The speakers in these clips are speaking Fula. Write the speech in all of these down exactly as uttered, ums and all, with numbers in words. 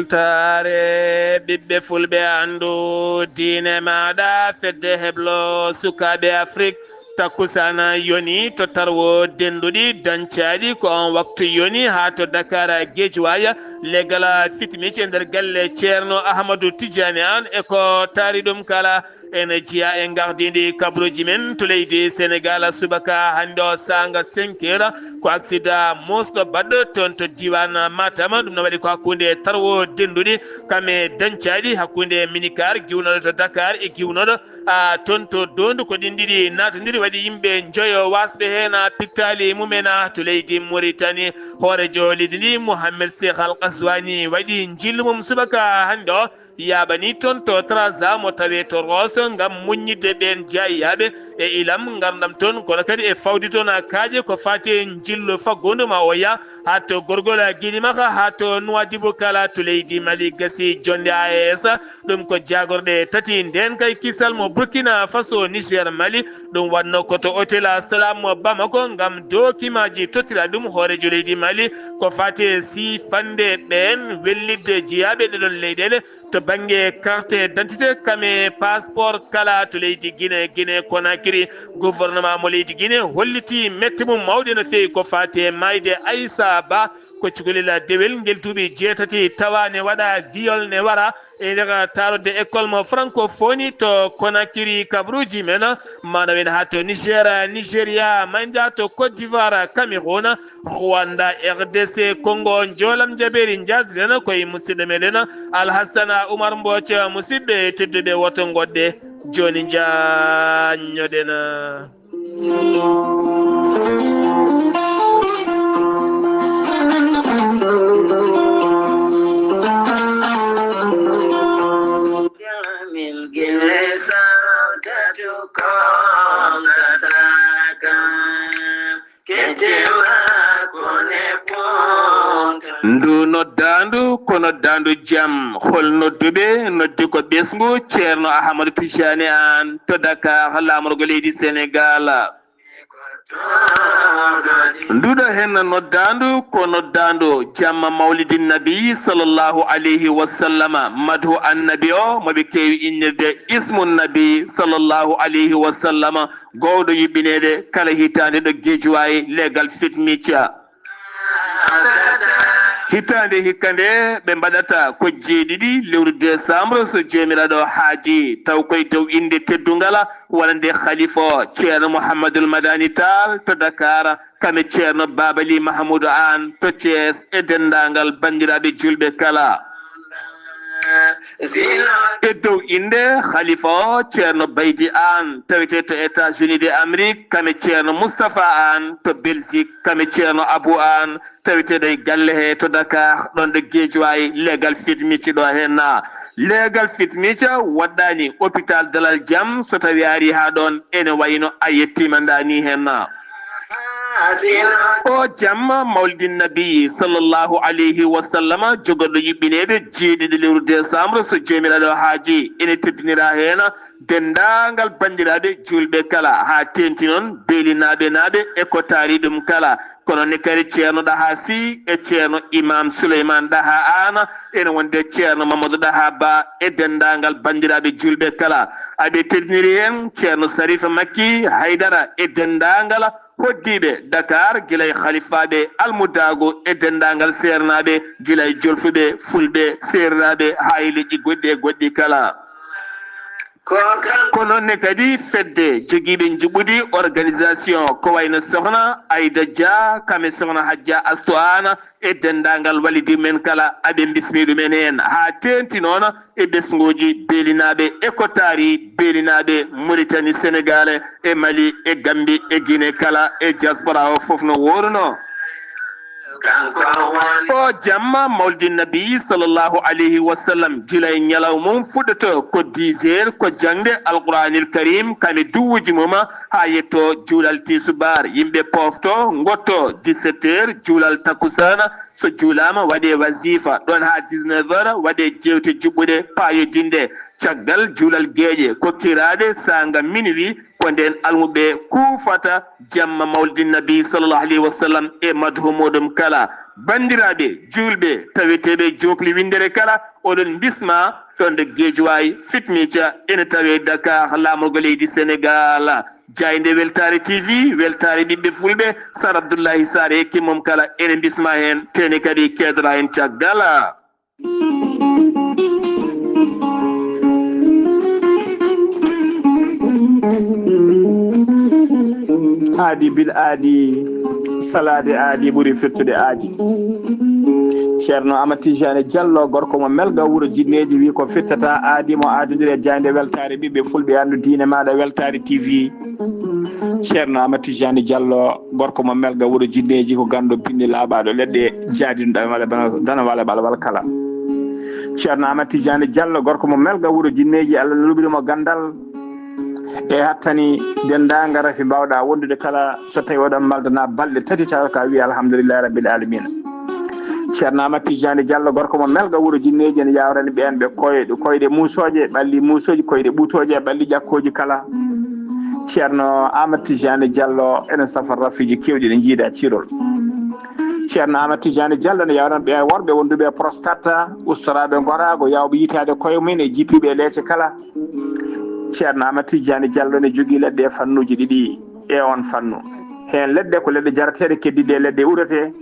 Taare ɓiɓɓe fulɓe, anndu diine maaɗa, fedde heblo sukaaɓe Afrik. Takkusana yoni to tarwo denduɗi dancaaɗi, ko on waktu yoni haa to Dakar Geejuwaay, legal fitmici e nder galle Ceerno Ahmadu Tijani Aan e ko taari ɗum kala. Ene jeyaa e ngardiindi kabaruuji men to leydi Senegal, subaka hannde o saanga cinq heures, ko aksida moosɗo baɗɗo toon to diiwaan Matam. Ɗum no waɗi ko hakkunde tarwo denduɗi kam e dancaaɗi hakkunde minicar giwnooɗo to Dakar e giwnooɗo, a, toon to Doondu. Ko ɗin ɗiɗi naatondiri, waɗi yimɓe njoyo waasɓe heen, a, pittaali mumen, a, to leydi Mauritanie. Hooreejo leydi ndi, Mohamed Cheikh Al Ghazouani, waɗi njillu mum subaka hannde o, yaaɓani toon to Trarza mo tawee to Rosso ngam muññitde ɓeen jaayiyaaɓe e ilam ngarndam toon, kono kadi e fawde toon kaaƴe ko faati e njillu faggudu ma o yaha haa to Gorgol Guinimaka, haa to Nouadhibou kala to leydi Mali. Gasi jonnde A E S, ɗum ko jaagorɗe tati, ndeen kay kisal mo Burkina Faso, Niger, Mali. Ɗum waɗno ko to Hôtel Salam mo Bamako ngam dookimaaji tottiraaɗi ɗum hooreejo leydi Mali ko faati e siifande ɓeen wellitde jeyaaɓe ɗeɗon leyɗeele to bannge carte d'identité kam e passeport kala to leydi Guinée, Guinée Conakry. Gouvernement mo leydi Guinée hollitii mette mum mawɗe no feewi ko faati e maayde Aissa Ba, ko cukalel dewel ngel duuɓi jeetati tawa ne waɗa viol ne wara e nder taarorde école mo francophonie to Conakry, kabaruuji men. Maana wen haa to Niger, Nigeria, mayda to Côte d'Ivoire, Cameroun, Rwanda, R D C Congo, njoolam jabeeri njaadiren koye musidɗo meɗen Alhassana Oumar Mbodj. Musidɓe tedduɓe, woto ngoɗɗe, jooni njaanñoɗen. Ndu noddaandu ko noddaandu jam. Hol nodduɓe? Noddi ko ɓesngu Ceerno Ahamadu Tijani Aan to Dakar, laamorgo leydi Senegal. Nduɗo henna noddaandu ko noddaandu jamma Mawlidin Nabi sallallahu alayhi wa sallama, madhu annabi o mo ɓe keewi innirde Ismun Nabi sallallahu alayhi wa sallama, gowɗo yuɓɓineede kala hitaande ɗo Geejuwaay, leegal fitmica. Hitaande hikka nde ɓe mbaɗata ko jeeɗiɗi lewru décembre so Joomiraaɗo haaji, taw koye dow innde teddungal wonande Khalifa o, Ceerno Mouhamadul Madani Tall to Dakar, kam e Ceerno Babali Mahamuudu Aan to Thiès e denndaangal banndiraaɓe juulɓe kala. E dow innde Khalifa o, Ceerno Baydi Aan, tawetee to États-Unis de Amérique, kam e Ceerno Moustapha Aan to Belgique, kam e Ceerno Abou Aan, taweteeɗo e galle he to Dakar, ɗon ɗo Geejuwaay, leegal fitmici ɗo heen. Leegal fitmica waɗɗaani hôpital Dalal Jam, so tawi a ari haa ɗoon, ene wayno a yettiima ndaa ni heen. O jamma Mawlidin Nabi sallallahu alayhi wa sallama, jogorɗo yuɓɓineede jeeɗiɗi lewru décembre, so Joomiraaɗo haaji, ene teddinira heen denndaangal banndiraaɓe juulɓe kala, haa teeŋti noon beelinaaɓe naaɓe e ko taari ɗum kala. Kono ne kadi Ceerno Ɗaha Sy e Ceerno Imaam Suleymaan Ɗaha Aan, ene wonde Ceerno Mamadou Ɗaha Ba e denndaangal banndiraaɓe juulɓe kala. Aɓe teddiniri heen Ceerno Sarifa Makki Haydara e denndaangal hoddiiɓe Dakar, gila e halifaaɓe almudaagu e denndaangal seernaaɓe, gila e jolfuɓe, fulɓe, seernaaɓe, haa e leƴƴi goɗɗi e goɗɗi kala. Ko noon ne kadi fedde jogiiɓe njuɓɓudi, organisation, ko wayno Sohna Ayda Dia, kam e Sohna Hajja Astu Aan, e denndaangal wallidiiɓe men kala, aɓe mbismii ɗumen heen, haa teeŋti noon e ɓesnguuji beelinaaɓe e ko taari beelinaaɓe Mauritanie, Sénégal, e Mali, e Gambie, e Guinée kala, e diaspora o fof no wooruno. O jamma Mawlidin Nabi sallallahu alayhi wa sallam, gila e ñalawma mum fuɗɗoto ko dix heures, ko jaŋde Alquraanil Karim, kam e duwuuji mum, haa yetto juulal tisubaar. Yimɓe poofto, ngotto dix-sept heures, juulal takkusaan, so juulaama, waɗee wazifa ɗoon haa dix-neuf heures, waɗee jeewte juɓɓuɗe paayodinɗe. Caggal juulal geeƴe, ko kiraaɗe saanga minuit, ko ndeen almuɓe kuufata jamma Mawlidin Nabi sallallahu alayhi wa sallam e madhu muɗum kala. Banndiraaɓe juulɓe taweteeɓe Jookli winndere kala, oɗon mbismaa ɗon ɗo Geejuwaay Fitmica ene tawee Dakar, laamorgo leydi Senegaal. Jaaynde Weltaare T V, weltaare ɓiɓɓe fulɓe, Sar Abdullahi Saare e kimmum kala ene mbismaa heen, tene kadi keedora heen caggal. Aadi bil aadi, salaade aadi ɓuri firtude aadi. Ceerno Amat Tijani Diallo, gorko mo Melga wuro Jinneeji, wi ko firtata aadi mo aadondiri e jaaynde weltaare ɓiɓɓe fulɓe, anndu diine maaɗa weltaare T V. Ceerno Amat Tijani Diallo, gorko mo Melga wuro Jinneeji, ko ganndo binndi laaɓaaɗo leɗɗe jaadino ɗan wala bana, dana wala bala wala kala. Ceerno Amat Tijani Diallo, gorko mo Melga wuro Jinneeji, Allah luɓiri mo ganndal e hattani denndaangal rafi mbaawɗa wondude kala, so tawi oɗon maldana balɗe tati tawa ka wiya alhamdulillahi rabbil alamina. Ceerno Amat Tijani Diallo, gorko mo Melga wuro Jinneeji, ene yawrani ɓeen ɓe koyɗe, koyɗe muusooje, ɓalli muusooji, koyɗe ɓuutooje, ɓalli ƴakkooji kala. Ceerno Amat Tijani Diallo ene safa rafiiji keewɗi ɗi jiida cirol. Ceerno Amat Tijani Diallo ne yawrani ɓe worɓe wonduɓe e prostate, ustoraaɓe ngoraago, yawɓe yitaade koye mum e jippiiɓe e leece kala. Ceerno Amat Tijani Diallo ne jogii leɗɗe e fannuuji ɗiɗi e on fannu. Heen leɗɗe ko leɗɗe jarateeɗe, keddiiɗe e leɗɗe uurete.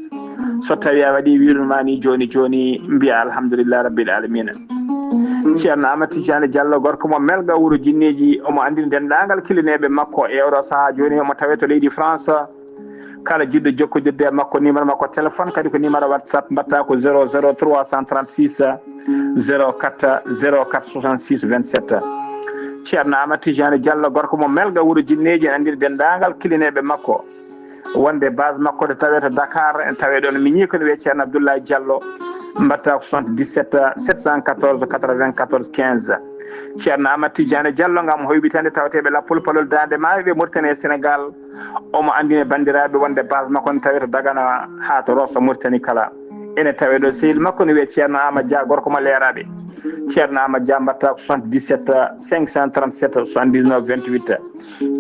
So tawi a waɗi wirude ma ni jooni jooni, mbiya alhamdulillahi rabbil alamina. Ceerno Amat Tijani Diallo, gorko mo Melga wuro Jinneeji, omo anndini denndaangal kilineeɓe makko e oɗo sahaa jooni, omo tawee to leydi France. Kala jiɗɗo jokkondirde e makko, numéro makko téléphone kadi ko numéro WhatsApp, mbaɗta ko zéro zéro trois cent trente-six zéro quatre zéro quatre soixante-six vingt-sept. Ceerno Amat Tijani Diallo, gorko mo Melga wuro Jinneeji, ene anndini denndaangal kilineeɓe makko wonde base makko to tawee to Dakar, en tawee ɗoon miñi ko ne wiyee Ceerno Abdoulaye Diallo, mbaɗta ko soixante-dix-sept sept cent quatorze quatre-vingt-quatorze quinze. Ceerno Amat Tijani Diallo ngam hoyɓitande taweteeɓe lappol palol Daande Maayo ɓe Mauritanie e Sénégal. Omo anndini banndiraaɓe wonde base makko ne tawee to Dagana haa to Rosso Mauritanie kala. Ene tawee ɗo sehil makko ne wiyee Ceerno Amat Dia, gorko mo Leeraaɓe. Ceerno Amat Dia, mbaɗta ko soixante-dix-sept cinq cent trente-sept soixante-dix-neuf vingt-huit.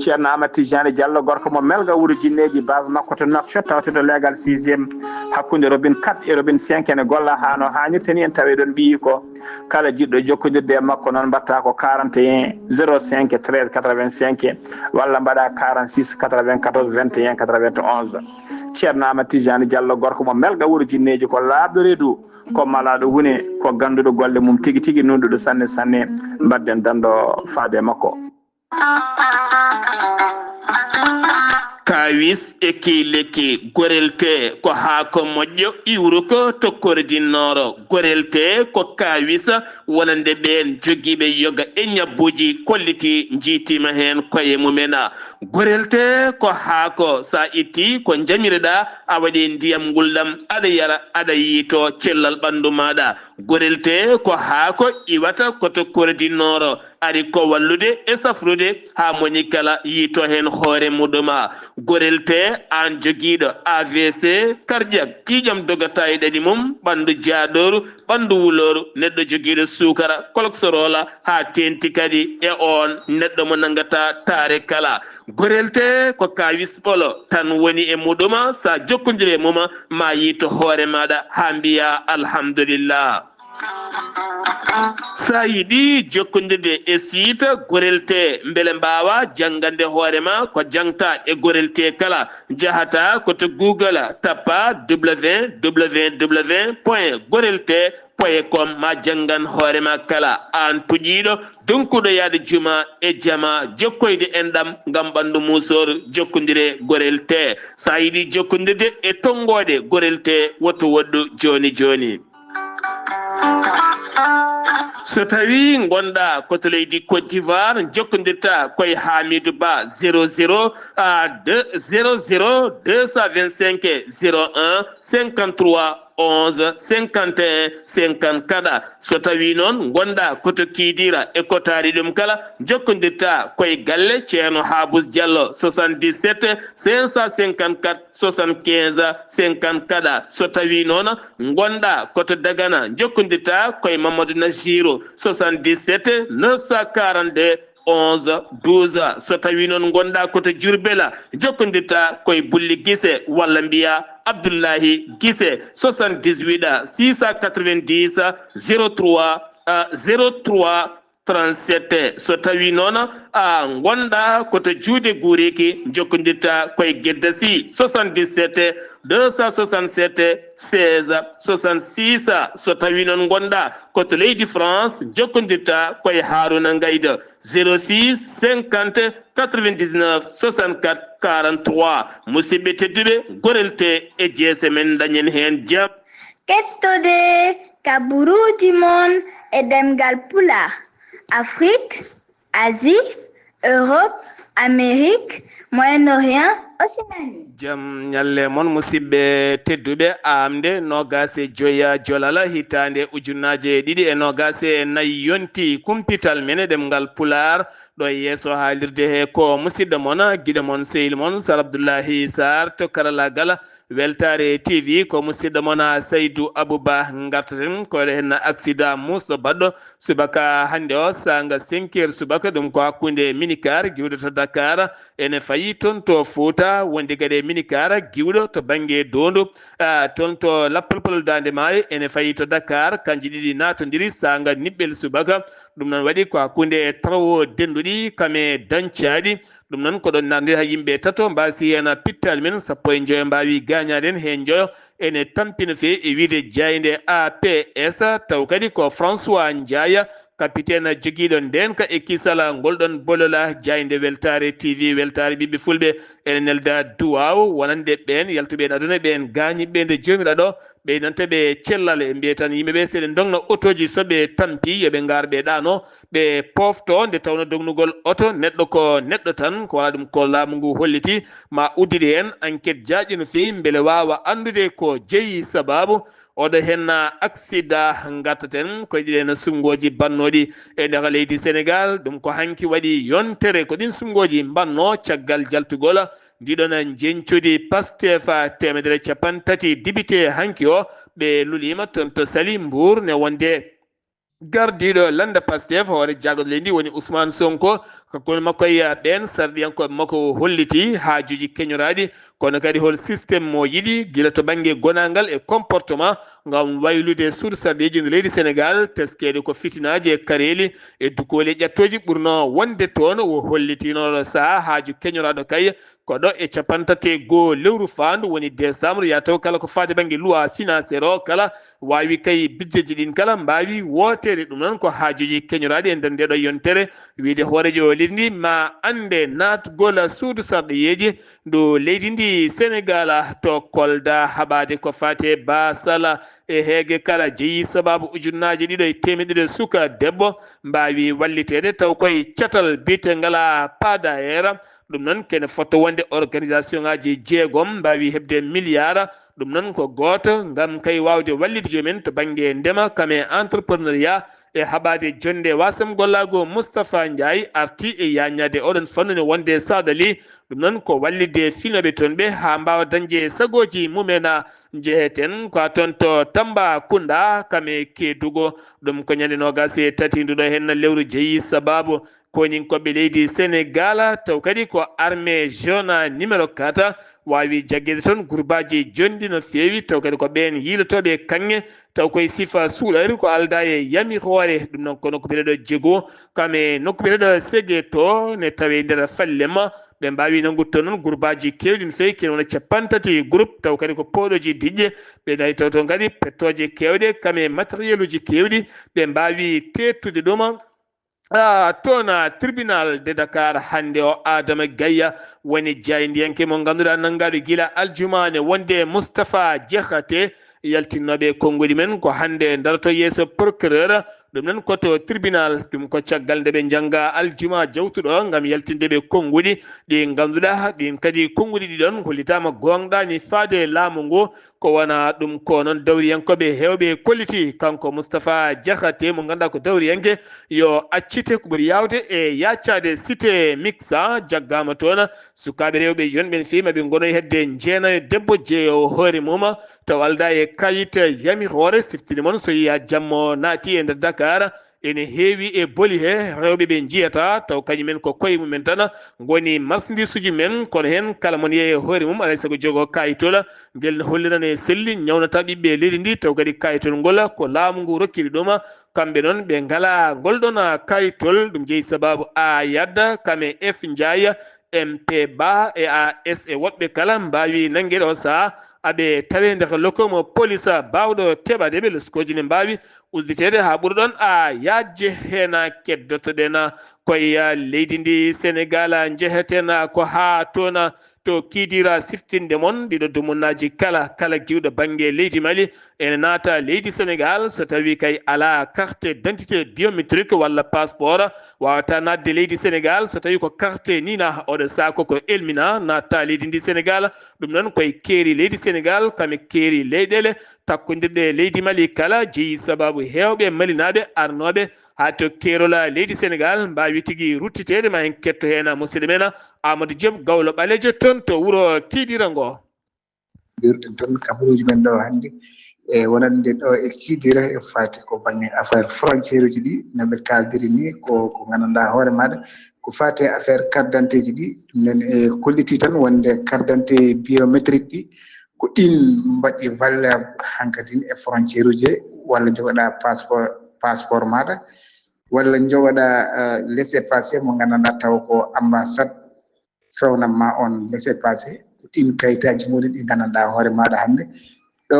Ceerno Amat Tijani Diallo, gorko mo Melga wuro Jinneeji, base makko to Nouakchott, tawte to leegal sixième, hakkunde robinet quatre e robinet cinq, ene golla haa no haanirta ni, en tawee ɗoon ɓiyi ko. Kala jiɗɗo jokkondirde e makko noon, mbaɗta ko quarante et un zéro cinq treize quatre-vingt-cinq, walla mbaɗa quarante-six quatre-vingt-quatorze vingt et un quatre-vingt-onze. Ceerno Amat Tijani Diallo, gorko mo Melga wuro Jinneeji, ko laaɓɗo reedu, ko malaaɗo huune, ko gannduɗo golle mum tigi tigi, nunɗuɗo sanne sanne. Mbaɗden danndo faade e makko. Kaawis e kii lekki, gorel tee ko haako moƴƴo iwruko to Kordi Nooro. Gorel tee ko kaawis wonande ɓeen jogiiɓe yoga e ñabbuuji kollitii, njiitiima heen koye mumen. Gorel tee ko haako, so a ittii ko njamiriɗaa, a waɗii ndiyam ngulɗam, aɗa yara, aɗa yiitoo cellal ɓanndu maaɗa. Gorel tee ko haako iwata ko to Kordi Nooro, ari ko wallude e safrude haa moni kala yiito heen hoore muɗum. Gorel tee, aan jogiiɗo A V C cardiaque, ƴiiƴam dogata e ɗaɗi mum, ɓanndu jaaɗooru, ɓanndu wulooru, neɗɗo jogiiɗo suukara, cholestérol, haa teeŋti kadi e oon neɗɗo mo nanngataa taare kala. Gorel tee ko kaawis ɓolo tan woni e muɗum, so a jokkondirii e mum, ma yiito hoore maaɗa haa mbiyaa alhamdulillah. So a yiɗii jokkondirde e siita Gorel tee, mbele mbaawaa janngande hoore ma ko jaŋta e Gorel tee kala, njahata ko to Google, tappa www point gorel tee point com, ma janngan hoore ma kala, aan puƴiiɗo, donkuɗo yahde juma e jama, jokkoyde enɗam ngam ɓanndu muusooru, jokkondire Gorel tee. So a yiɗii jokkondirde e tonngooɗe Gorel tee, woto woɗɗu jooni jooni. So tawii ngonɗaa ko to leydi Côte d'Ivoire, njokkondirta koye Hamidou Ba, zéro zéro, ah, deux, zéro zéro deux cent vingt-cinq zéro un cinquante-trois onze cinquante et un cinquante-quatre. So tawii noon ngonɗaa ko to Kidira e ko taari ɗum kala, njokkondirta koye galle Ceerno Habous Diallo, soixante-dix-sept cinq cent cinquante-quatre soixante-quinze cinquante-quatre. So tawii noon ngonɗaa ko to Dagana, njokkondirta koye Mamadou Najiru, soixante-dix-sept neuf cent quarante-deux onze douze. So tawii noon ngonɗaa ko to Jurbel, jokkondirta koye Bulli Gise walla mbiya Abdullahi Gise, soixante-dix-huit six cent quatre-vingt-dix zéro trois, euh, zéro trois trente-sept. So tawii noon a ngonɗaa ko to Juude Guuriki, jokkondirta koye Gedda Sy, soixante-dix-sept deux cent soixante-sept seize soixante-six. So tawii noon ngonɗaa ko to leydi France, jokkondirta koye Haruna Ngayda, zéro six cinquante quatre-vingt-dix-neuf soixante-quatre quarante-trois. Musidɓe tedduɓe, gorel te e jeese men, dañen heen jam. Kettode kaburuuji mon e ɗemngal Pulaar, Afrik, Asie, Europe, Amérique, Moyen-Orient, Océanie. Jam ñalle mon, musidɓe tedduɓe. Aamde noogaas e joya jolala, hitaande ujunnaaje ɗiɗi e noogaas e nayi yonti. Kumpital men e ɗemngal Pulaar, ɗo e yeeso haalirde he ko musidɗo mon, giɗo mon, sehil mon, Sar Abdullahi Sarr to karalaagal. Weltaare T V ko musidɗo mon, Saydu Abuba. Ngartaten ko waɗa heen accident muusɗo baɗɗo subaka hannde o, saanga cinq heures subaka, ɗum ko hakkunde minicar giwɗo to Dakar, ene fayi toon to Fuuta, wondi kadi e minicar giwɗo to bannge Doondu, ah, toon to Lappalpal Daande Maayo, ene fayi to Dakar, kanji ɗiɗi naatondiri saanga niɓɓel subaka. Ɗum noon waɗi ko hakkunde e travaux denduɗi kam e dancaaɗi. Ɗum noon ko ɗon naatnde haa yimɓe tato mbaasi heen pittaali men, sappo e njoyo mbaawi gaañaade heen, heen njoyo ene tampi no feewi e wiyde jaaynde A P S, taw kadi ko François Ndiaye, capitaine jogiiɗo ndeenka e kisal ngol ɗon bolol. Jaaynde Weltaare T V, Weltaare Ɓiɓɓe Fulɓe, ene nelda duwaaw wonande ɓeen yaltuɓe e aduna, ɓeen gaañiiɓe nde Joomiraaɗo ɓeydanta ɓe cellal. E mbiye tan yimɓe ɓe, so ɓe ndogna otooji, so ɓe tampi, yo ɓe ngar ɓe ɗaano, ɓe pofto, nde tawno dognugol oto neɗɗo ko neɗɗo tan, ko wala ɗum ko laamu ngu holliti, ma uddide heen enquête jaaƴi no feewi, mbele waawa anndude ko jeyi sabaabu oɗo heen accident. Ngattaten koye ɗiɗen sunngooji bannooɗi e nder leydi Senegaal. Ɗum ko hanki waɗi yontere ko ɗin sunngooji mbanno caggal jaltugol ndiɗon njeñcudi Pastef teemedere capanɗe tati dibite hanki o. Ɓe luliima toon to Saly, Mbour, ne wonde gardiiɗo lannda Pastef, hoore jaagorɗe leydi ndi woni Ousmane Sonko, hakkunde makko e ɓeen sarɗiyankooɓe makko, o holliti haajuuji keñoraaɗi, kono kadi hol système mo yiɗi gila to bannge gonaangal e comportement ngam waylude suudu sarɗiiji ndu leydi Senegaal, teskeede ko fitinaaji e kareeli e dukooli e ƴattooji ɓurno wonde toon. O holliti noon oɗo sahaa haaju keñoraaɗo kay ko ɗo e capanɗe tati e goo lewru faandu woni décembre, yaa taw kala ko faati bannge loi financière o kala, waawi kay biddeeji ɗin kala mbaawi wooteede. Ɗum noon ko haajuuji keñoraaɗi e nder ndeeɗo yontere, wiyde hooreejo leydi ndi ma annde naatgol suudu sarɗiyeeji ndu leydi ndi Senegaal to Kolda, haɓaade ko faati e baasal e heege kala jeyi sabaabu ujunnaaje ɗiɗo e teemedere suka debbo mbaawi walliteede, taw koye catal biyetengal Padayer. Ɗum noon kene fotto wonde organisation ngaji jeegom mbaawi heɓde milliard. Ɗum noon ko gooto ngam kay waawde wallitde joom en to bannge ndema kam e entrepreneuriat e haɓaade jonnde wasam gollaagu. Moustapha Ndiaye arti e yaañaade oɗon fannu ne wonde Sadali. Ɗum noon ko wallitde finooɓe toon ɓe haa mbaawa dañde sagooji mumen. Njeheten ko toon to Tambacounda kam e Kédougou. Ɗum ko ñande noogaas e tati nduɗo heen lewru jeyi sabaabu koninkooɓe leydi Senegaal, taw kadi ko armée jaune numéro quatre waawi jaggeede toon gurbaaji jonɗi no feewi, taw kadi ko ɓeen yiilotooɓe kaŋŋe, taw koye sifa suuɗari ko aldaa e yami hoore. Ɗum noon ko nokku biyeteeɗo Djégo, kam e nokku biyeteeɗo Séguéto ne tawee nder Fallema. Ɓe mbaawi nanngude toon noon gurbaaji keewɗi no feewi, kene wona capanɗe tati groupe, taw kadi ko pooɗooji diƴƴe. Ɓe nayi taw toon kadi pettooje keewɗe, kam e matériel uji keewɗi. Ɓe mbaawi teettude ɗum. Ah, toon, ah, tribunal de Dakar hannde o, Adama Gaya woni jaayndiyanke mo ngannduɗaa nanngaaɗo gila aljuma ne wonde Moustapha Diakhaté, yaltinnooɓe konnguɗi men ko hannde ndaroto yeeso procureur. Ɗum noon ko to tribunal, ɗum ko caggal nde ɓe njannga aljuma jawtuɗo ngam yaltinde ɓe konnguɗi ɗi ngannduɗaa, ɗin kadi konnguɗi ɗi ɗon hollitaama goongɗaani faade laamu ngu. Ko wona ɗum ko noon dawriyankooɓe heewɓe kolliti, kanko Moustapha Diakhaté mo ngannduɗaa ko dawriyanke, yo accite ko ɓuri yaawde e yaacaade cité Mixa, jaggaama toon sukaaɓe rewɓe yonɓe no feewi, ma ɓe ngono e hedde jeenayo debbo jeeyowo hoore mum, taw aldaa e kayit yami hoore. Siftini mon so yiya jammo naati e nder Dakar, ene heewi e boli he, rewɓe ɓe njiyata taw kañumen ko koye mumen tan ngoni marchandisuji men, kono heen kala mon yeeyi e hoore mum alay sago jogo kayitol. Ngel ne hollirane selli ñawnata ɓiɓɓe leydi ndi, taw kadi kayitol ngol ko laamu ngu rokkiri ɗum. Kamɓe noon ɓe ngala ngol ɗon kayitol, ɗum jeyi sababu A yadda kame F njaaya, M P ba e A S e woɗɓe kala mbaawi nanngeede o sahaa, aɓe tawe nder lokomo polis baawɗo teɓaade ɓe. Leskoji ne mbaawi udditeede haa ɓura ɗon a yaajje. Heen keddotoɗen koye leydi ndi Senegal, njeheten ko haa toon to Kidira siftinde mon ɗiɗo dumunnaaji kala, kala giwɗo bannge leydi Mali ene naata leydi Senegal, so tawi kay alaa carte d'identité biométrique walla passeport, waawata naatde leydi Senegal. So tawi ko carte ni na, oɗo saako ko elmina naata leydi ndi Senegal. Ɗum noon koye keeri leydi Senegal, kame keeri leyɗeele takkondirɗe leydi Mali kala, jeyi sababu heewɓe malinaaɓe arnooɓe haa to keerol leydi Senegal mbaawi tigi ruttiteede. Ma en ketto heen musidɗo men Amadou Diop, gawlo ɓaleejo toon to wuro Kidira ngo. Mbirɗen tan kabaruuji men ɗo hannde, e wonande ɗo e Kidira, e faati ko bannge affaire frontière uji ɗi, no ɓe kaaldiri ni, ko, ko nganndanɗaa hoore maaɗa, ko faati e affaire carte d'identité ji ɗi. Ɗum noon e kolliti tan wonde carte d'identité biométrique ɗi, ko ɗin mbaɗi valeur hankadin e frontière uji, walla jogoɗaa passeport, passeport maaɗa, walla jogoɗaa, eh, laissez-passer mo nganndanɗaa taw ko ambassade fewnanma on laissez-passer, ko ɗin kayitaaji muɗum ɗi nganndanɗaa hoore maaɗa hannde. Ɗo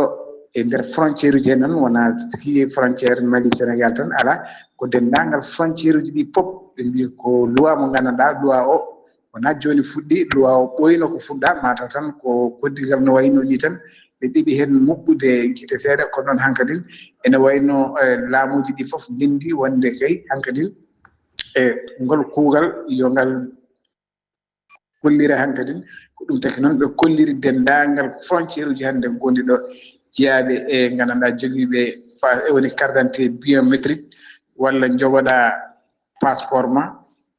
e nder frontière uji he noon, wonaa fii frontière Mali Sénégal tan, alaa, ko denndaangal frontière uji ɗi fof. Ɓe mbiyi ko loi mo nganndanɗaa, loi o wonaa jooni fuɗɗi, loi o ɓooyno ko fuɗɗaa, mataw tan ko koddigal no wayno ni tan, ɓe ɗiɗi heen muɓɓude gite seeɗa. Kono noon hankadin ene wayno, eh, laamuuji ɗi fof ndenndi wonde kay hankadin, e ngol kuugal yo ngal kollira hankadin. Ko ɗum taki noon ɓe kolliri denndaangal frontière uji hannde gonɗi ɗo, jeyaaɓe e nganndanɗaa jogiiɓe pa-, e woni carte d'identité biométrique, walla jogoɗaa passeport ma,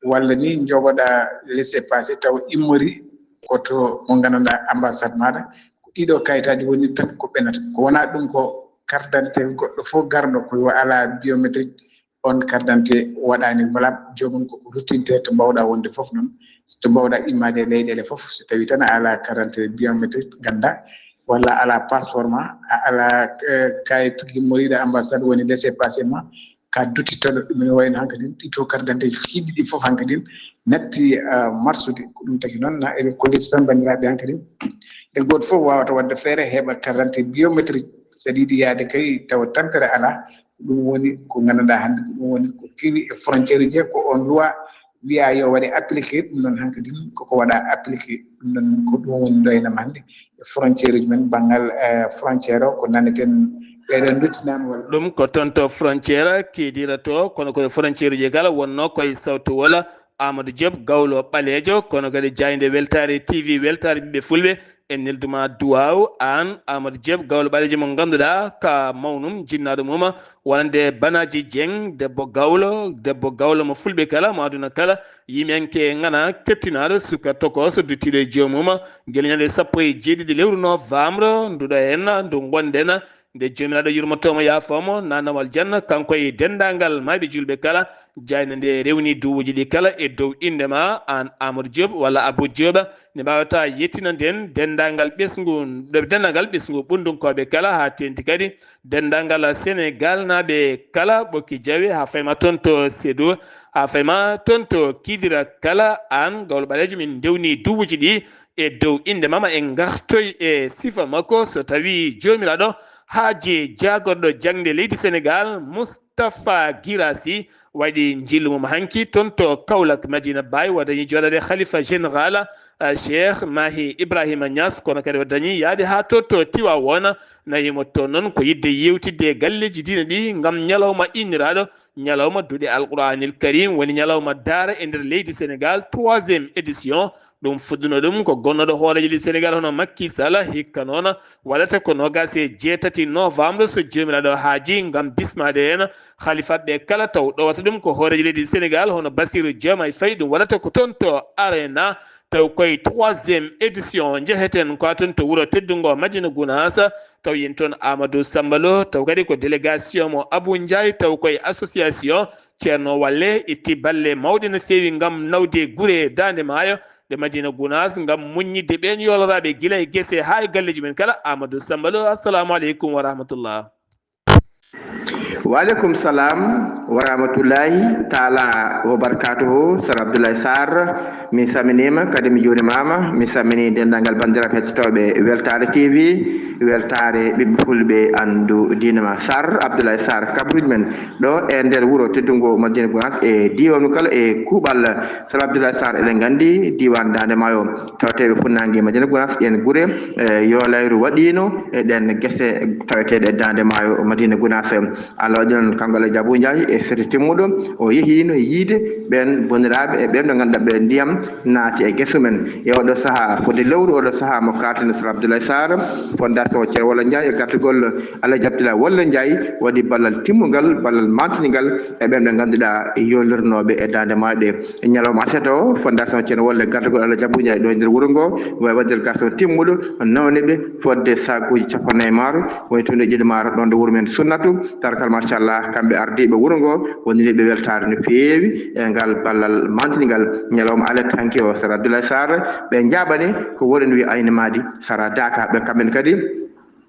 walla ni jogoɗaa laissez-passer taw immori ko to mo nganndanɗaa ambassade maaɗa. Ko ɗiɗo kayitaaji woni tan ko ɓenata. Ko wonaa ɗum ko carte d'identité goɗɗo fof garɗo ko yo alaa biométrique, on carte d'identité waɗaani valable, joomum koko ruttinte to mbaawɗaa wonde fof noon, to mbaawɗaa immaade e leyɗeele fof, so tawii tan a alaa carte d'identité biométrique nganndaa, walla alaa passeport ma, a alaa, eh, kayit immoriiɗo ambassade woni laissez-passer ma, ka duttittoɗo ɗum ene wayno hankadin, ɗi to carte d'identité ji ɗiɗi ɗi fof hankadin natti, eh, marsude. Ko ɗum taki noon na eɓe kolliti tan banndiraaɓe hankadin, e gooto fof waawata waɗde feere heɓa carte d'identité biométrique, so aɗa yiɗi yahde kay tawa tampere alaa, ko ɗum woni ko nganndanɗaa hannde, ko ɗum woni ko kewi e frontière uji he, ko on loi wiyaa yo waɗe appliqué, ɗum noon hankadin koko waɗa appliqué. Ɗum noon ko ɗum woni ɗo e nam hannde e frontière uji men, banngal, eh, frontière o, ko naneten ɓeɗon duttinaama walla? Ɗum ko toon to frontière Kidira to, kono koye frontière uji kala wonno koye sawtowol Amadou Diop, gawlo ɓaleejo, kono kadi jaaynde weltaare T V, weltaare ɓiɓɓe fulɓe. En nelduma duwaaw aan Amadou Diop, gawlo ɓaleejo mo ngannduɗaa ka mawnum, jinnaaɗo mum wonande Banaji Dieng, debbo gawlo, debbo gawlo mo fulɓe kala, mo aduna kala, yimiyanke ngana, kettinaaɗo, suka tokooso, duttiiɗo e joomum. Ngel ñande sappo e jeeɗiɗi lewru novembre, nduɗo en, ndu ngonɗen, nde Joomiraaɗo yurmoto mo, yaafo mo, nanawal janna, kanko e denndaangal maayɓe juulɓe kala. Jaaynde nde rewni duwuuji ɗi kala e dow innde ma, aan Amadou Diop walla Abou Diop, nde mbaawata yettinande en denndaangal ɓesngu, denndaangal ɓesngu ɓunndunkooɓe kala, haa teeŋti kadi denndaangal Senegaalnaaɓe kala, ɓokki jawe, haa fayma toon to Sédhiou, haa fayma toon to Kidira kala, aan gawlo ɓaleejo, min ndewni duwuuji ɗi e dow innde ma, ma en ngartoy e sifa makko, so tawii Joomiraaɗo haaji jaagorɗo jaŋde leydi Senegaal, Moustapha Guirassy, waɗi njillu mum hanki toon to Kaolack, Madina Baye, wota dañi jooɗaade khalifa général, eh, Cheikh Mahi Ibrahima Niass, kono kadi wota dañi yahde haa to, to Tiwaawoon. Nayimo toon noon ko yiɗde yeewtidde e galleeji diine ɗi ngam ñalawma inniraaɗo ñalawma duɗe Alquraanil Karim, woni ñalawma daara e nder leydi Senegaal, troisième édition. Ɗum fuɗɗuno ɗum ko gonnooɗo hooreejo leydi Senegaal hono Macky Sall, hikka noon waɗata ko noogaas e jeetati novembre, so Joomiraaɗo haaji, ngam bismaade heen halifaɓe kala, taw ɗowata ɗum ko hooreejo leydi Senegaal hono Bassirou Diomaye Faye, ɗum waɗata ko toon to Arena Taw koye troisième édition njeheten ko toon to wuro teddungo Madina Gunaas, taw yen toon Amadou Samba Lo, taw kadi ko délégation mo Abou Ndiaye, taw koye association Ceerno Walle itti balle mawɗe no feewi ngam nawde gure Daande Maayo ɗe Madina Gunaas ngam muññidde ɓeen yooloraaɓe gila e gese haa e galleeji men kala. Amadou Samba Lo, assalamu aleykum wa rahmatullah. Waaleykum salam wa rahmatullahi taala wa barakatuhu. Sar Abdoulaye Sarr, mi salminiima, kadi mi juurimaama. Mi salminii denndaangal banndiraaɓe hettotooɓe Weltaare T V, Weltaare ɓiɓɓe fulɓe anndu diine ma. Sar Abdoulaye Sarr, kabaruuji men ɗo e nder wuro teddungo Madina Gunaas e diiwaan kala e kuuɓal. Sar Abdoulaye Sarr, eɗen nganndi diiwaan Daande Maayo, tawateeɓe funnaange Madina Gunaas, ɗeen gure, e, yoolayru waɗiino e ɗeen gese taweteeɗe e Daande Maayo Madina Gunaas. Allah waɗi noon, kanko Alhaji Abou Ndiaye e seeɗa timmuɗo, o yehiino yiide ɓeen banndiraaɓe e ɓeen ɓe ngannduɗaa ɓe ndiyam naati e gesu men. E oɗo sahaa, fodde lewru oɗo sahaa mo kaalten Sar Abdoulaye Sarr, Fondation Ceerno Walle Ndiaye e gartugol Alhaji Abdoulaye Walle Ndiaye waɗi ballal timmungal, ballal mantiningal e ɓeen ɓe ngannduɗaa yoolirnooɓe e Daande Maayo ɗe. E ñalawma aset o, Fondation Ceerno Walle gartugol Alhaji Abou Ndiaye ɗo e nder wuro ngo, waɗi délégation timmuɗo, nawni ɓe fodde sakuuji cappannayi maaro, woni toon e Ƴiɗi Maaro ɗoon ɗo wuro men Sunnatu. Tarkal machallah, kamɓe ardiiɓe wuro ngo, wonani ɓe weltaare no feewi e ngal ballal mantiningal. Ñalawma alet hanki o, Sar Abdoulaye Sarr, ɓe njaaɓani ko woɗen wi ayni maadi Sara Daka, ɓe kamɓe kadi